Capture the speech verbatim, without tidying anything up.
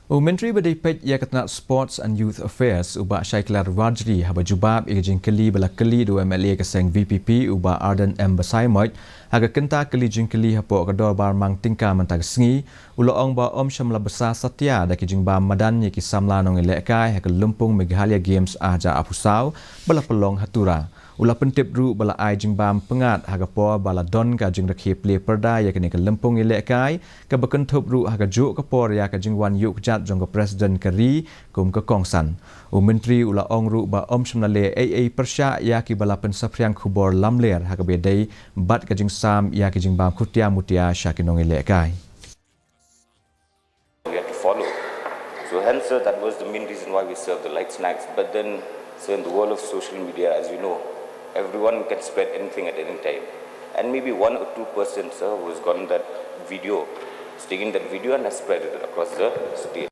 U Myntri ba dei peit ïa ka tnat Sports and Youth Affairs, u Bah Shaiklahar Warjri, haba jubab ïa ka jingkylli ba la kylli da u M L A ka seng V P P, u Bah Ardent M Basaiawmoit, ha ka kynta kylli jingkylli hapoh ka dorbar mang tyngka mynta ka sngi, u la ong ba ym shym la bsa satia da ki jingbam madan ïa ki samla nongïalehkai ha ka lympung Meghalaya Games arhajar arphew saw ba la pynlong ha Tura. U la pyntip ruh ba la ai jingbam pyngngad ha ka por ba la don ka jingrakhe plie pyrda ïa kane ka lympung ïalehkai, kaba kynthup ruh ha kajuh ka por ïa ka jingwan ïuh kjat jong ka President ka ri kum ka kongsan. U Myntri u la ong ruh ba ym shym la leh ei ei pyrshah ïa kiba la pynsaphriang khubor lamler ha kaba ïadei bad ka jingsam ïa ki jingbam khutia mutia sha ki nongïalehkai. We had to follow. So hence, sir, that was the main reason why we served the light snacks. But then, sir, in the world of social media, as you know, everyone can spread anything at any time. And maybe one or two percent, sir, who has gotten that video, has taken that video and has spread it across the state.